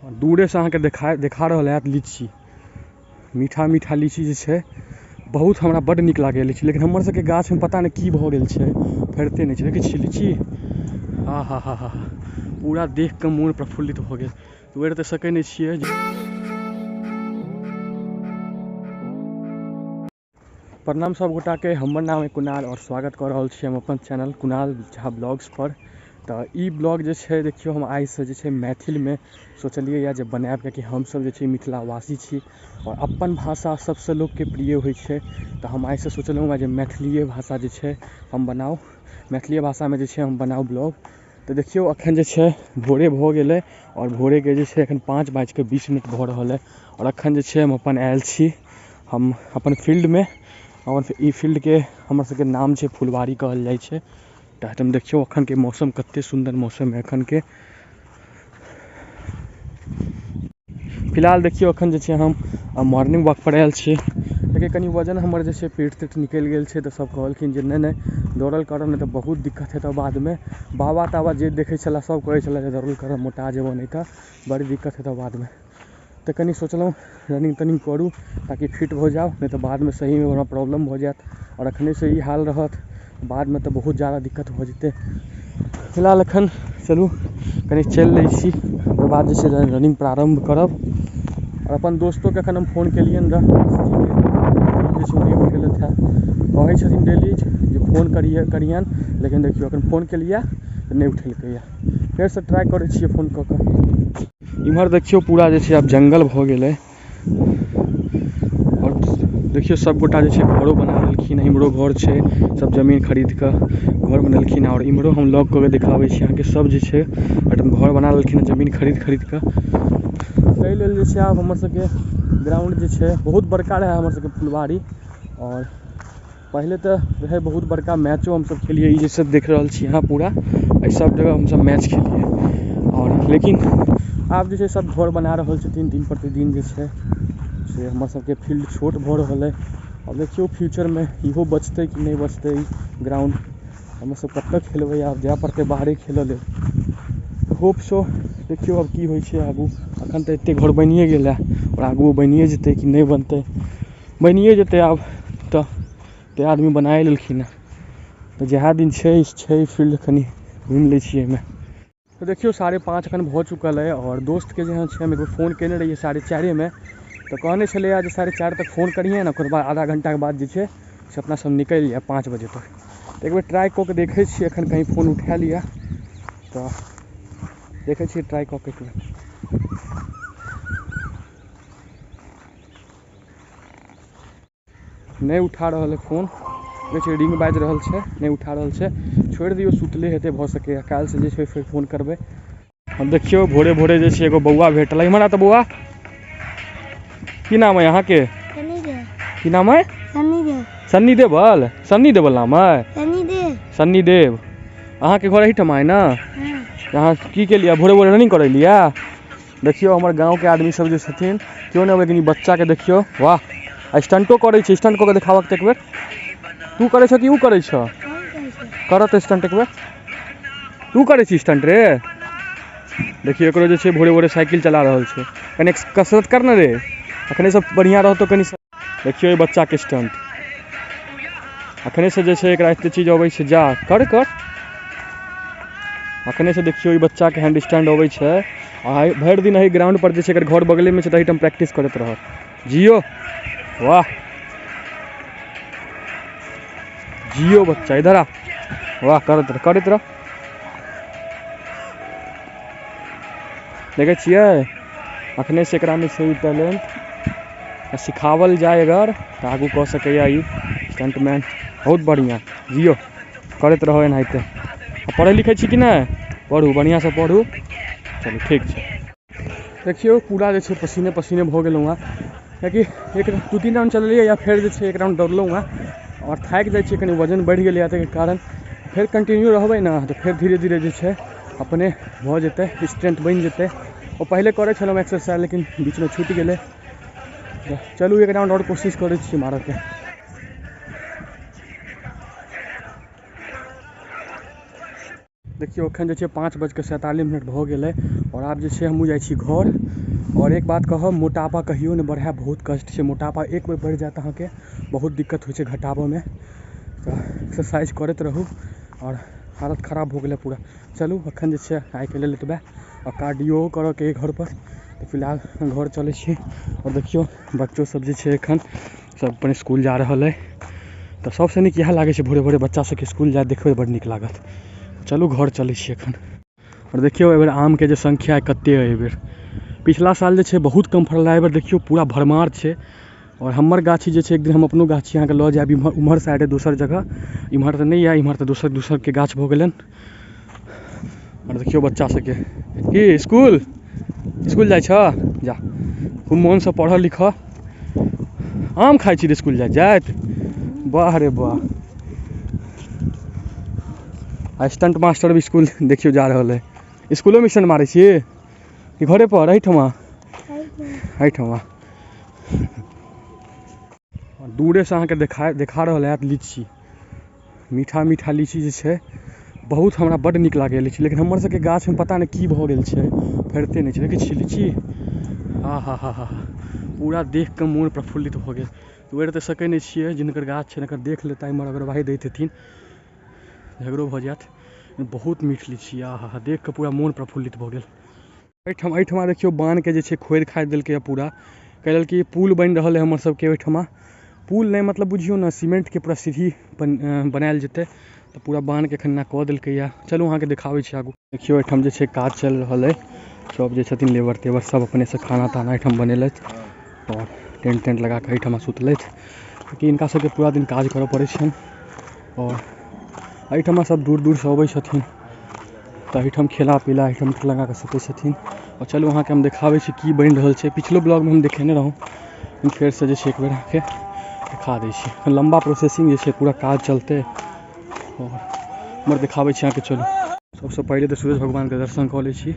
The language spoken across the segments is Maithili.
दूरेसँ अहाँके देखा देखा रहल हैत लीची, मीठा मीठा लीची जे छै बहुत हमरा बड्ड नीक लागैए लीची। लेकिन हमर सबके गाछमे पता नहि की भऽ गेल छै, फरिते नहि छै। देखै छियै लीची, आ हा हा हा, पूरा देख कऽ मोन प्रफुल्लित भऽ गेल। तोड़ि तऽ सकै नहि छियै। प्रणाम सब गोटाके, हमर नाम है कुणाल और स्वागत कऽ रहल छी हम अपन चैनल कुणाल झा ब्लॉग्स पर। तऽ ई ब्लॉग जे छै देखियौ, हम आइसँ जे छै मैथिलमे सोचलियै यऽ जे बनायब, कियाकि हमसब जे छै मिथिलावासी छी और अपन भाषा सबसँ लोकके प्रिय होइ छै। तऽ हम आइसँ सोचलहुँ हँ जे मैथिलिए भाषा जे छै हम बनाउ, मैथिलिए भाषामे जे छै हम बनाउ ब्लॉग। तऽ देखियौ अखन जे छै भोरे भऽ गेलै और भोरेके जे छै अखन 5:20 भऽ रहल अइ और अखन जे छै हम अपन आयल छी हम अपन फील्डमे। और ई फील्डके हमर सबके नाम छै फुलवारी कहल जाइ छै। तऽ हम देखियौ अखनके मौसम कते सुन्दर मौसम है अखनके। फिलहाल देखियौ अखन जे छै हम मॉर्निंग वॉक पर आयल छी, लेकिन कनि वजन हमर जे छै पेट तेट निकलि गेल छै। तऽ सब कहलखिन जे नहि नहि दौड़ल करब, नहि तऽ बहुत दिक्कत हेतौ बादमे। बाबा ताबा जे देखै छलै सब कहै छलै जे दौड़ल करब, मोटा जेबो, नहि तऽ बड़ी दिक्कत हेतौ बादमे। तऽ कनि सोचलहुँ रनिंग तनिंग करू ताकि फिट भऽ जाउ, नहि तऽ बादमे सहीमे हमरा प्रॉब्लम भऽ जायत। आओर अखनेसँ ई हाल रहत बादमे तऽ बहुत ज्यादा दिक्कत भऽ जेतै। फिलहाल अखन चलू कनि चलि लै छी, ओकर बाद जे छै रनिंग प्रारम्भ करब। आओर अपन दोस्तोके अखन हम फोन केलियनि रहए, जे छै नहि उठेलथि हँ। कहै छथिन डेली जे फोन करियै करियनि, लेकिन देखियौ अखन फोन केलियै तऽ नहि उठेलकैए। फेरसँ ट्राइ करै छियै फोन कऽ कऽ। इम्हर देखियौ पूरा जे छै आब जंगल भऽ गेलै। और देखियौ सब गोटा जे छै घरो बना लेलखिन, इम्हरो घर छै, सब जमीन खरीद कऽ घर बनेलखिन। और इम्हरो हम लग कऽ के देखाबै छी अहाँके, सब जे छै एहिठाम घर बना लेलखिन जमीन खरीद खरीद कऽ। ताहि लेल जे छै आब हमर सबके ग्राउंड जे छै बहुत बड़का रहै हमर सबके फुलवारी। और पहिले तऽ रहै बहुत बड़का, मैचो हमसब खेलियै। ई जे सब देख रहल छी अहाँ पूरा, एहि सब जगह हमसब मैच खेलियै। और लेकिन आब जे छै सब घर बना रहल छथिन, दिन प्रतिदिन जे छै से हमर सबके फील्ड छोट भऽ रहल अइ। आब देखियौ फ्यूचरमे इहो बचतै कि नहि बचतै ग्राउंड, हमसब कतऽ खेलबै, आब जाय पड़तै बाहरे खेलऽ लेल। होप सो देखियौ आब की होइ छै आगू। अखन तऽ एते घर बनिए गेल है और आगू बनिए जेतै कि नहि बनतै, बनिए जेतै आब तऽ ते आदमी बनाए लेलखिन हँ। तऽ जएह दिन छै छै फील्ड, कनि घुमि लै छियै एहिमे। तऽ देखियौ 5:30 अखन भऽ चुकल अइ और दोस्तके जे छै हम एक बेर फोन केने रहियै 4:30मे, तऽ कहने छलैए जे 4:30 तक फोन करिहे ने, ओकर बाद आधा घण्टाके बाद जे छै से अपना सब निकलि जायब 5 बजे तक। तऽ एक बेर ट्राइ कऽ के देखै छियै, अखन कहीं फोन उठा लिअ तऽ देखै छियै ट्राइ कऽ के एक बेर। नहि उठा रहल है फोन, देखै छियै रिंग बाजि रहल छै, नहि उठा रहल छै। छोड़ि दियौ, सुतले हेतै भऽ सकैए। काल्हिसँ जे छै फेर फोन करबै। हम देखियौ भोरे भोरे जे छै एगो बौआ भेटल। इम्हर आ तऽ बौआ, की नाम है अहाँके? की नाम है? सन्नी देवल। सन्नी देवल नाम है? सन्नी देव। अहाँके घर एहिठाम है ने? अहाँ की केलियै भोरे भोरे रनिंग करै लियै? देखियौ हमर गाँवके आदमी सब जे छथिन केओ नहि अबै, कनि बच्चाके देखियौ, वाह स्टंटो करै छै। स्टंट कऽ के देखाबक तऽ एक बेर। तू करै छौ कि उ करै छौ? करत स्टंट एक बेर। तू करै छी स्टंट रे? देखियौ एकरो जे छै भोरे भोरे साइकिल चला रहल छै। कनि कसरत कर ने रे, अखने सब बढ़िआँ रहतौ कनि। देखियौ ई बच्चाके स्टंट, अखने से जे छै एकरा एते चीज अबै छै। जा कर कर, अखने से देखियौ ई बच्चाके हैंड स्टैंड अबै छै। आ भरि दिन एहि ग्राउंड पर जे छै, एकर घर बगलेमे छै, तऽ एहिठाम प्रैक्टिस करैत रहत। जियो, वाह जियो बच्चा, इधर आ, वाह करैत रह करैत रह। देखै छियै अखने से एकरामे छै ई टैलेंट, आ सिखावल जाय अगर तऽ आगू कऽ सकैए ई स्टंटमैन। बहुत बढ़िआँ, जियो करैत रहो एनाहिते। आ पढ़ै लिखै छी कि नहि? पढ़ू, बढ़िआँसँ पढ़ू। चलू ठीक छै। देखियौ पूरा जे छै पसीने पसीने भऽ गेलहुँ हँ, कियाकि एक 2-3 राउंड चललियै या फेर जे छै एक राउंड दौड़लहुँ हँ और थाकि जाइ छियै, कनि वजन बढ़ि गेलैए ताहिके कारण। फेर कंटिन्यू रहबै ने तऽ फेर धीरे धीरे जे छै अपने भऽ जेतै, स्ट्रेंथ बनि जेतै। ओ पहिले करै छलहुँ एक्सरसाइज, लेकिन बीचमे छुटि गेलै। चलू एक राउंड आओर कोशिश करै छियै मारऽके। देखियौ एखन जे छै 5:47 भऽ गेलै आओर आब जे छै हमहूँ जाइ छी घर। आओर एक बात कहब, मोटापा कहियो नहि बढ़ै, बहुत कष्ट छै। मोटापा एक बेर बढ़ि जायत अहाँके, बहुत दिक्कत होइ छै घटाबऽमे। तऽ एक्सरसाइज करैत रहू। आओर हालत खराब भऽ गेलै पूरा। चलू एखन जे छै आइके लेल एतबे, आओर कार्डियो करऽके घरपर। तऽ फिलहाल घर चलै छी। आओर देखियौ बच्चो सब जे छै एखन सब अपन स्कूल जा रहल अइ। तऽ सबसँ नीक इएह लागै छै भोरे भोरे बच्चा सबके स्कूल जाइत देखबै, बड्ड नीक लागत। चलू घर चलै छी एखन। आओर देखियौ एहिबेर आमके जे संख्या कते अइ एहिबेर। पिछला साल जे छै बहुत कम फड़ल रहै, एहिबेर देखियौ पूरा भरमार छै। आओर हमर गाछी जे छै, एक दिन हम अपनो गाछी अहाँके लऽ जायब, इम्हर उम्हर साइड दोसर जगह, इम्हर तऽ नहि यऽ, इम्हर तऽ दोसर दोसरके गाछ भऽ गेलनि। आओर देखियौ बच्चा सबके की स्कूल स्कूल जाइ छऽ, जा खूब मोनसँ पढ़ऽ लिखऽ। आम खाइ छी स्कूल जाइत जाइत, वाह रे वाह। आ स्टंट मास्टर भी स्कूल देखियौ जा रहल है। स्कूलोमे स्टंट मारै छी कि घरे पर? एहिठमा एहिठमा दूरेसँ अहाँके देखा रहल हैत लीची, मीठा मीठा लीची जे छै बहुत हमरा बड्ड नीक लागैए लीची। लेकिन हमर सबके गाछमे पता नहि की भऽ गेल छै, फरिते नहि छै। देखै छियै लीची, आ हा हा हा, पूरा देख कऽ मोन प्रफुल्लित भऽ गेल। तोड़ि तऽ सकै नहि छियै, जिनकर गाछ छै तकर देख लेता, एम्हर अगरबाही दैत हेथिन, झगड़ो भऽ जायत। बहुत मीठ लीची, आ हा हा, देख कऽ पूरा मोन प्रफुल्लित भऽ गेल। एहिठमा देखियौ बान्हके जे छै खोदि खादि देलकैए पूरा, कहि लेल कि पुल बनि रहल है हमर सबके ओहिठमा। पुल नहि मतलब बुझियौ ने सीमेंटके पूरा सीढ़ी बनायल जेतै। तऽ पूरा बान्हके एखन एना कऽ देलकैए। चलू अहाँके देखाबै छी आगू। देखियौ एहिठाम जे छै काज चलि रहल अइ, सब जे छथिन लेबर तेबर सब अपनेसँ खाना ताना एहिठाम बनेलथि आओर टेंट तेंट लगा कऽ एहिठमा सुतलथि, कियाकि हिनका सबके पूरा दिन काज करऽ पड़ै छनि। आओर एहिठमा सब दूर दूरसँ अबै छथिन तऽ एहिठाम खेला पीला एहिठाम लगा कऽ सुतै छथिन। आओर चलू अहाँके हम देखाबै छी की बनि रहल छै। पिछलो ब्लॉगमे हम देखेने रहौँ, लेकिन फेरसँ जे छै एक बेर अहाँके देखा दै छी। लम्बा प्रोसेसिंग जे छै पूरा काज चलतै। आओर हमर देखाबै छी अहाँके। चलू सबसँ पहिले तऽ सूरज भगवानके दर्शन कऽ लै छी।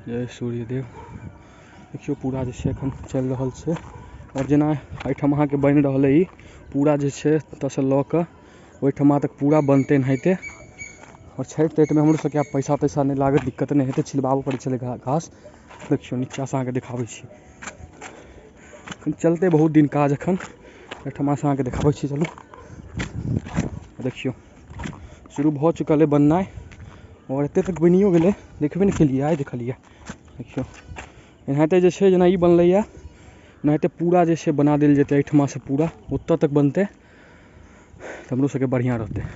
जय सूर्यदेव। देखियौ पूरा जे छै एखन चलि रहल छै। आओर जेना एहिठाम अहाँके बनि रहल अइ, पूरा जे छै एतऽसँ लऽ कऽ ओहिठमा तक पूरा बनतै एनाहिते। आओर छठि तठिमे हमरो सबके आब पैसा तैसा नहि लागत, दिक्कत नहि हेतै, छिलबाबऽ पड़ै छलै घास। देखियौ नीचाँसँ अहाँके देखाबै छी, एखन चलतै बहुत दिन काज। एखन एहिठमासँ अहाँके देखाबै छी। चलू देखियौ शुरू भऽ चुकल अइ बननाइ, आओर एते तक बनियो गेलै, देखबे नहि केलियै, आइ देखलियै। देखियौ एनाहिते जे छै, जेना ई बनलैए एनाहिते पूरा जे छै बना देल जेतै एहिठमासँ पूरा ओतऽ तक बनतै, तऽ हमरो सबके बढ़िआँ रहतै।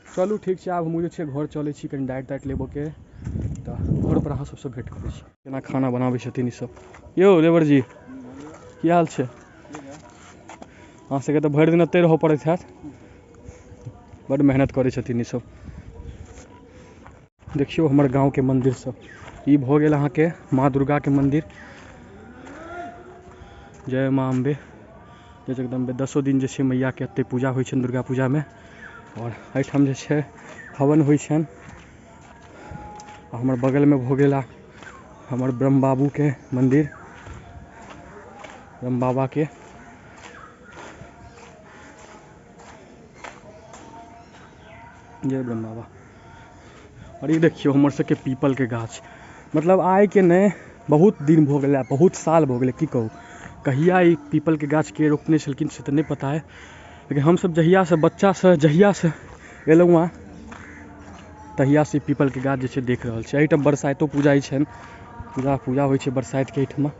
चलू ठीक छै, आब हमहूँ जे छै घर चलै छी, कनि डाँटि ताँटि लेबऽके, तऽ घरपर अहाँ सबसँ भेँट करै छी। केना खाना बनाबै छथिन ईसब। यौ लेबर जी, की हाल छै? अहाँ सबके तऽ भरि दिन एतहि रहऽ पड़ैत हैत, बड्ड मेहनत करै छथिन ईसब। देखियौ हमर गाँवके मन्दिर सब, ई भऽ गेल अहाँके माँ दुर्गाके मन्दिर। जय माँ अम्बे, जय जगदम्बे। 10 दिन जे छै मैयाके एतहि पूजा होइ छनि दुर्गा पूजामे। आओर एहिठाम जे छै हवन होइ छनि। आ हमर बगलमे भऽ गेला हमर ब्रह्म बाबूके मन्दिर, ब्रह्म बाबाके। जय ब्रह्म बाबा। आओर ई देखियौ हमर सबके पीपलके गाछ, मतलब आइके नहि बहुत दिन भऽ गेलै, बहुत साल भऽ गेलै, की कहू कहिया ई पीपलके गाछ के रोपने छलखिन से तऽ नहि पता है, लेकिन हमसब जहियासँ बच्चासँ जहियासँ एलहुँ हँ तहियासँ ई पीपलके गाछ जे छै देख रहल छी। एहिठाम बरसाइतो पूजा होइ छनि, पूजा होइ छै बरसाइतके एहिठमा।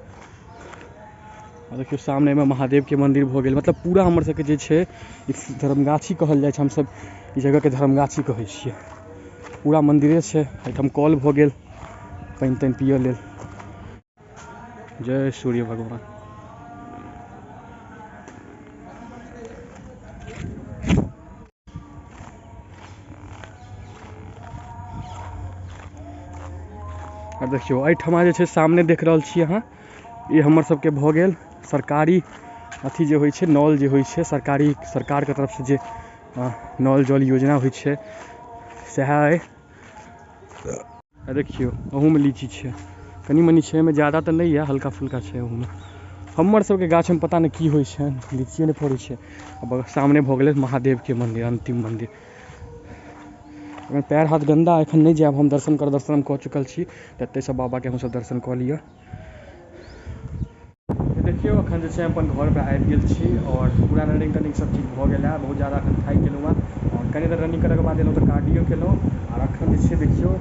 आओर देखियौ सामनेमे महादेवके मन्दिर भऽ गेल, मतलब पूरा हमर सबके जे छै ई धर्मगाछी कहल जाइ छै, हमसब ई जगहके धर्मगाछी कहै छियै। पूरा मन्दिरे छै, एहिठाम कल भऽ गेल पानि तानि पियऽ लेल। जय सूर्य भगवान। आब देखियौ एहिठमा जे छै सामने देख रहल छी अहाँ, ई हमर सबके भऽ गेल सरकारी अथी जे होइ छै, नल जे होइ छै सरकारी, सरकारके तरफसँ जे नल जल योजना होइ छै सएह अइ। आ देखियौ अहूमे लीची छै, कनि मनि छै, एहिमे ज्यादा तऽ नहि यऽ, हल्का फुल्का छै अहूमे। हमर सबके गाछमे पता नहि की होइ छै, लीचिए नहि फड़ै छै। आ सामने भऽ गेलै महादेवके मन्दिर, अन्तिम मन्दिर। पैर हाथ गन्दा, एखन नहि जायब हम दर्शन करऽ, दर्शन हम कऽ चुकल छी, तऽ एतहिसँ बाबाके हमसब दर्शन कऽ लिअ। देखियौ एखन जे छै अपन घरपर आबि गेल छी आओर पूरा रनिंग तनिंग सब चीज भऽ गेल है। बहुत ज्यादा एखन थाकि गेलहुँ हँ आओर कनि देर रनिंग करैके बाद एलहुँ तऽ कार्डियो केलहुँ। आओर एखन जे छै देखियौ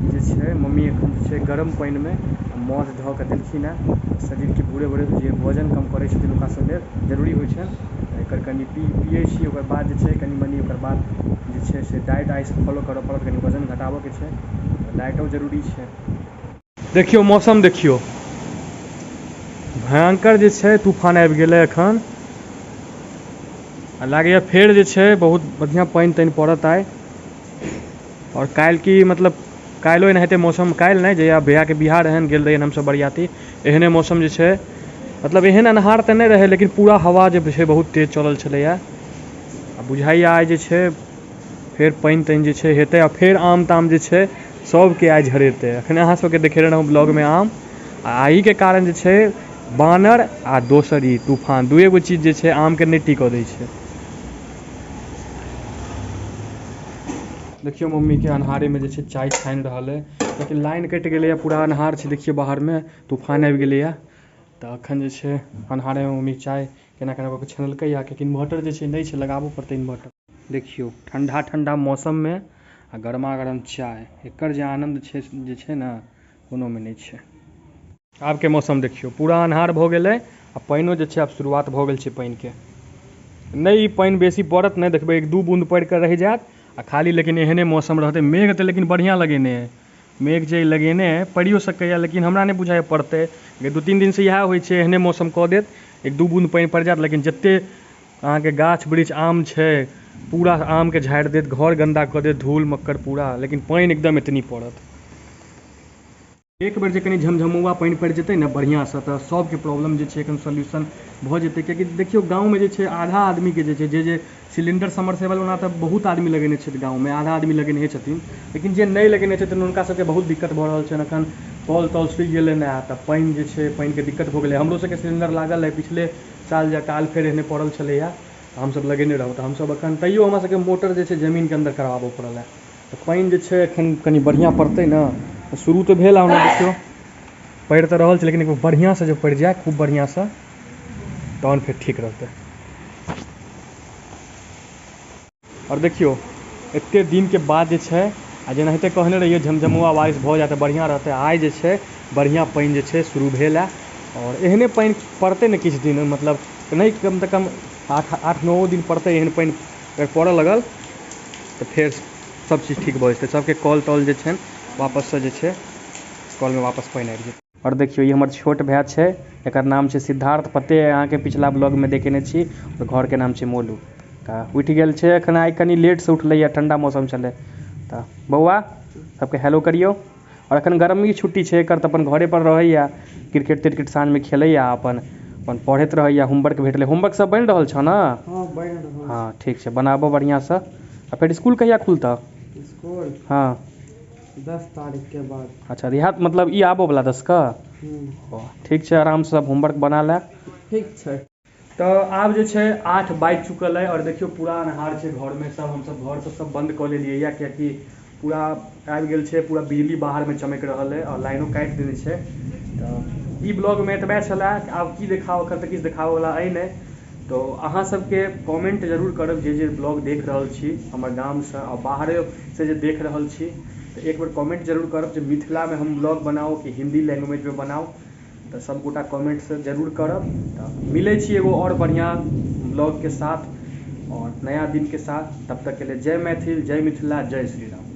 जे छै मम्मी एखन जे छै गरम पानिमे मौध धऽ कऽ देलखिन हेँ। शरीरके भोरे भोरे जे वजन कम करै छथिन हुनका सब लेल जरूरी होइ छनि। एकर कनि पियै छी, ओकर बाद जे छै कनि मनि ओकर बाद जे छै से डाइट आइसँ फॉलो करऽ पड़त, कनि वजन घटाबऽके छै, डाइटो जरूरी छै। देखियौ मौसम देखियौ, भयंकर जे छै तूफान आबि गेलै एखन। आ लागैए फेर जे छै बहुत बढ़िआँ पानि तानि पड़त आइ। आओर काल्हि की मतलब काल्हिो एनाहिते मौसम, काल्हि नहि जहिया भैयाके बियाह रहनि गेल रहियनि हमसब बरियाती, एहने मौसम जे छै मतलब एहन अन्हार तऽ नहि रहै लेकिन पूरा हवा जे छै बहुत तेज चलल छलैए। आ बुझाइए आइ जे छै फेर पानि तानि जे छै हेतै आ फेर आम ताम जे छै सबके आइ झरेतै। एखन अहाँ सबके देखेने रहौँ ब्लॉगमे आम, आ एहिके कारण जे छै बानर आ दोसर ई तूफान दुए गो चीज जे छै आमके नहि टिकऽ दै छै। देखियौ मम्मीके अन्हारेमे जे छै चाय छानि रहल अइ, लेकिन लाइन कटि गेलैए, पूरा अन्हार छै। देखियौ बाहरमे तूफान आबि गेलैए, तऽ एखन जे छै अन्हारेमे मम्मी चाय केना केना कऽ कऽ छानलकैए, कियाकि इन्वर्टर जे छै नहि छै, लगाबऽ पड़तै इन्वर्टर। देखियौ ठण्डा ठण्डा मौसममे आ गरमा गरम चाय, एकर जे आनन्द छै जे छै ने कोनोमे नहि छै। आबके मौसम देखियौ पूरा अन्हार भऽ गेलै आ पानिओ जे छै आब शुरुआत भऽ गेल छै पानिके। नहि ई पानि बेसी पड़त नहि, देखबै एक दू बून्द पड़ि कऽ रहि जायत आ खाली, लेकिन एहने मौसम रहतै। मेघ तऽ लेकिन बढ़िआँ लगेने अइ, मेघ जे लगेने अइ पड़ियो सकैए, लेकिन हमरा नहि बुझाइए पड़तै। 2-3 दिनसँ इएह होइ छै, एहने मौसम कऽ देत, 1-2 बून्द पानि पड़ि जायत, लेकिन जते अहाँके गाछ वृक्ष आम छै पूरा आमके झाड़ि देत, घर गन्दा कऽ देत, धूल मक्कड़ पूरा, लेकिन पानि एकदम एतनी पड़त। एक बेर जे कनि झमझमौआ पानि पड़ि जेतै ने बढ़िआँसँ तऽ सबके प्रॉब्लम जे छै एखन सोल्यूशन भऽ जेतै। कियाकि देखियौ गाँवमे जे छै आधा आदमीके जे छै जे सिलिण्डर समरसेबल ओना तऽ बहुत आदमी लगेने छथि गाँवमे, आधा आदमी लगेने छथिन, लेकिन जे नहि लगेने छथिन हुनका सबके बहुत दिक्कत भऽ रहल छनि। एखन कल तल सुखि गेलनि हँ तऽ पानि जे छै पानिके दिक्कत भऽ गेलै। हमरो सबके सिलिण्डर लागल अइ, पिछले साल जे अकाल फेर एहने पड़ल छलैए तऽ हमसब लगेने रहौँ, तऽ हमसब एखन तैयो हमरा सबके मोटर जे छै जमीनके अन्दर कराबऽ पड़ल हँ। तऽ पानि जे छै एखन कनि बढ़िआँ पड़तै ने, तऽ शुरू तऽ भेल ओना देखियौ पड़ि तऽ रहल छै, लेकिन एक बढ़िआँसँ जे पड़ि जाय खूब बढ़िआँसँ तहन फेर ठीक रहतै। आओर देखियौ एते दिनके बाद जे छै आ जेनाहिते कहने रहियै झमझमुआ बारिश भऽ जाय तऽ बढ़िआँ रहतै, आइ जे छै बढ़िआँ पानि जे छै शुरू भेल हँ। आओर एहने पानि पड़तै ने किछु दिन, मतलब नहि कम तऽ कम 8-9 दिन पड़तै। एहन पानि अगर पड़ऽ लगल तऽ फेर सब चीज ठीक भऽ जेतै, सबके कल तल जे छनि वापससँ जे छै कलमे वापस पानि आबि जेतै। आओर देखियौ ई हमर छोट भाय छै, एकर नाम छै सिद्धार्थ, पते अइ अहाँके पिछला ब्लॉगमे देखेने छी। आओर घरके नाम छै मोलू। तऽ उठि गेल छै एखन, आइ कनि लेटसँ उठलैए, ठण्डा मौसम छलै। तऽ बौआ सबके हेलो करियौ। आओर एखन गर्मी छुट्टी छै एकर, तऽ अपन घरेपर रहैए, क्रिकेट त्रिकेट साँझमे खेलैए, अपन अपन पढ़ैत रहैए। होमवर्क भेटलै, होमवर्क सब बनि रहल छौ ने? हँ बनि रहल। हँ ठीक छै, बनाबऽ बढ़िआँसँ। आ फेर इसकुल कहिया खुलतऽ? इसकुल हँ 10 तारीख के बाद। अच्छा इएह मतलब ई आबऽ वला 10 के? ठीक छै, आरामसँ होमवर्क बना ले। ठीक छै। तऽ आब जे छै 8 बाजि चुकल अइ आओर देखियौ पूरा अन्हार छै घरमे, सब हमसब घर सब बन्द कऽ लेलियै यऽ, कियाकि पूरा आबि गेल छै, पूरा बिजली बाहरमे चमकि रहल अइ आओर लाइनो काटि देने छै। तऽ ई ब्लॉगमे एतबे छलै, आब की देखाउ, एखन तऽ किछु देखाबऽवला अइ नहि। तऽ अहाँ सबके कमेंट जरूर करब जे जे ब्लॉग देख रहल छी हमर गामसँ आओर बाहरेसँ जे देख रहल छी, तऽ एक बेर कमेंट जरूर करब जे मिथिलामे हम ब्लॉग बनाउ कि हिन्दी लैंग्वेजमे बनाउ। तऽ सबगोटा कमेंटसँ जरूर करब। तऽ मिलै छी एगो आओर बढ़िआँ ब्लॉगके साथ और नया दिन के साथ। तब तक के लिए जय मैथिल, जय मिथिला, जय श्री राम।